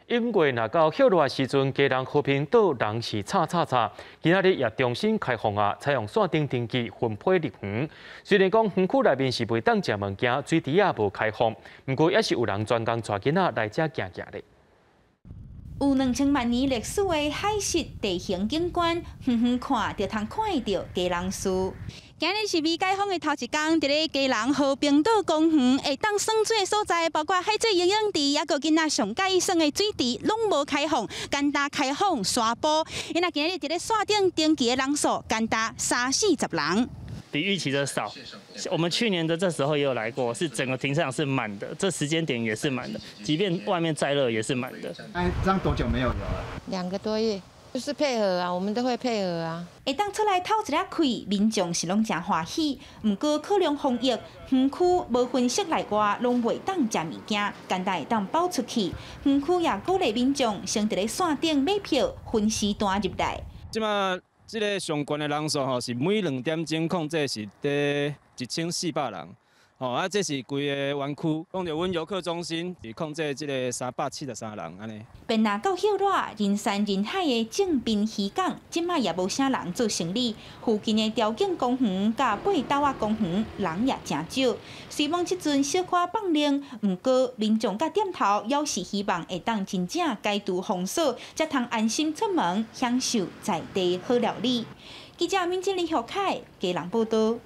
因為若到歇熱時陣，基隆和平島人是吵吵吵。今仔日也重新開放啊，採用線頂登記分批入園。雖然講園區內面是袂當食物件，水池也無開放，毋過也是有人專工帶囡仔來遮行行咧。有2000萬年歷史的海蝕地形景觀，遠遠看就通看會著基隆市。今日是未解封的頭一工，佇咧基隆和平島公園會當耍水的所在，包括海水游泳池，抑閣囡仔上佮意耍的水池，攏無開放，干焦開放沙埔。𪜶若今日佇咧線頂登記的人數，干焦三四十人。比預期的少。我們去年的這時候也有來過，是整個停車場是滿的，這時間點也是滿的，即便外面再熱也是滿的。哎，這樣多久沒有遊了？2個多月。就是配合啊，我們都會配合啊。會當出來透一下氣，民眾是攏誠歡喜。毋過考量防疫，園區無分室內外攏袂當食物件，干焦會當包出去。園區也鼓勵民眾先佇咧線頂買票，分時段入來。這馬這个上懸的人數吼，是每2點鐘控制是佇1400人。吼啊，這是規个園區，講著阮遊客中心是控制這个373人按呢。便若到歇熱，人山人海的正濱漁港，這擺也無啥人做生理。附近的潮境公園佮八斗仔公園人也誠少。雖罔這陣小可放冷，毋過民眾佮店頭猶是希望會當真正解除封鎖，才通安心出門享受在地好料理。記者敏靜林學凱基隆報道。